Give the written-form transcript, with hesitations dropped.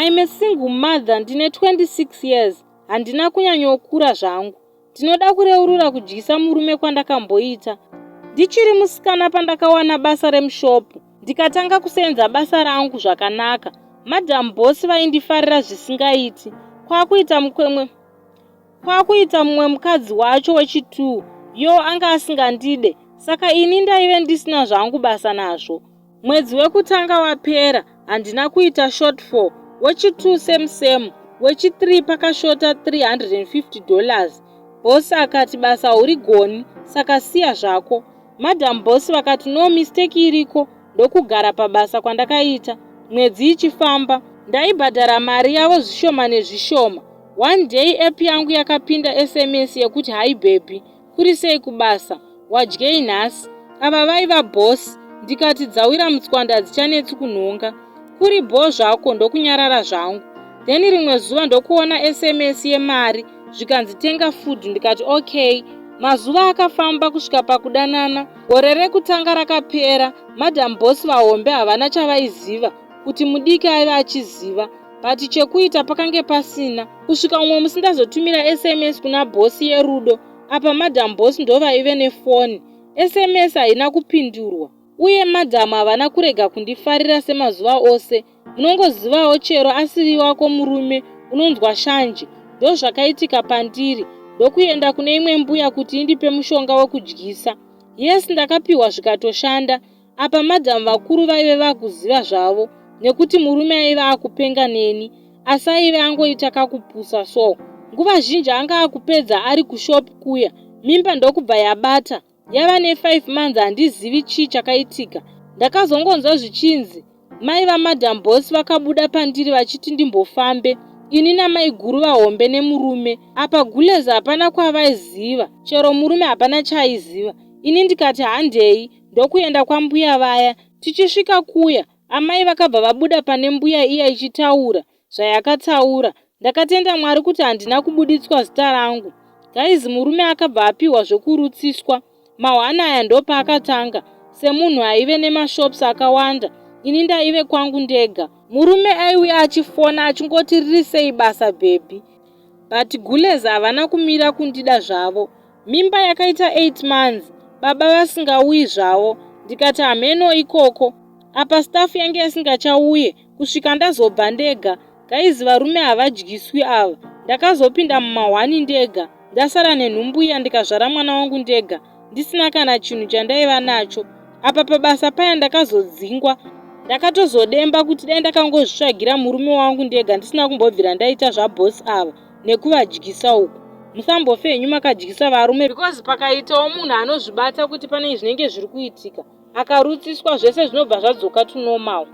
I'm a single mother ndine 26 years handina kunyanyokura zvangu. Ndinoda kureurura kudyisa murume kwandakamboita. Ndichiri musikana pandakawana basa remushopu ndikatanga kusenza basa rangu zvakanaka. Madam boss vaindifarira zvisingaiti. Kwakuita mukwemwe kwakuita mumwe mukadzi wacho wechituu yo anga asingandide saka ini ndaive ndisina zvangu basa nazvo. Mwedzi wekutanga wapera handina kuita shortfall, wechi2 same same, wechi3 pakashota 350 dollars. Boss akati basa haurigoni saka siya zvako. Madam boss vakati no mistake iriko ndokugara pabasa kwandakaita. Mwedzi ichifamba ndaibhadhara mari yavo zvishoma nezvishoma. One day app yangu yakapinda SMS yekuti hi baby, kuri sei kubasa, wadyei nhasi? Ava vaiva boss ndikati dzawira mutswanda hadzichanetsi kunhonga. Kuri bho zvako ndokunyarara zvangu. Then rimwe zuva ndokuona SMS yemari zvikanzi tenga food ndikati okay. Mazuva akafamba kusvika pakudanana. Gore rekutanga rakapera, madam boss vahombe havana chavaiziva kuti mudiki aiva achiziva but chekuita pakange pasina kusvika umwe musi ndazotumira SMS kuna boss yerudo apa madam boss ndovaive nefoni. SMS haina kupindurwa uye madam havana kurega kundifarira semazuva ose. Munongozivawo chero asiri wako murume unonzwa shanje. Ndozvakaitika pandiri ndokuenda kune imwe mbuya kuti indipe mushonga wekudyisa. Yes ndakapiwa zvikatoshanda. Apa madam vakuru vaive vakuziva zvavo nekuti murume aiva akupenga neni asi aive angoita kakupusa so. Nguva zhinji anga akupedza ari kushop kuya mimba ndokubva yabata yava ne5 months handizivi chii chakaitika. Ndakazongonzwa zvichinzi mai vamadam boss vakabuda pandiri vachiti ndimbofambe ini namaiguru vahombe nemurume. Apa gulez hapana kwavaiziva chero murume hapana chaaiziva. Ini ndikati handei ndokuenda kwambuya vaya. Tichisvika kuya amai vakabva vabuda pane mbuya iya ichitaura zvayakataura. Ndakatenda Mwari kuti handina kubuditswa zita rangu. Guys murume akabva apiwa zvekurutsiswa. Mahwana aya ndopaakatanga semunhu aive nemashops akawanda ini ndaive kwangu ndega. Murume aiuya achifona achingoti riri sei basa baby. But gulez havana kumira kundida zvavo. Mimba yakaita 8 months baba vasingauyi zvavo ndikati hameno ikoko. Apa staff yange isingachauye kusvika ndazobva ndega. Guys varume havadyiswi ava. Ndakazopinda mumahwani ndega ndasara nenhumbu iya ndikazvara mwana wangu ndega ndisina kana chinhu chandaiva nacho. Apa pabasa paya ndakazodzingwa. Ndakatozodemba kuti dai ndakangozvitsvagira murume wangu ndega ndisina kumbobvira ndaita zvaboss ava nekuvadyisa uku. Musambofe henyu makadyisa varume because pakaitawo munhu anozvibata kuti pane zvinenge zviri kuitika akarutsiswa zvese zvinobva zvadzoka to normal.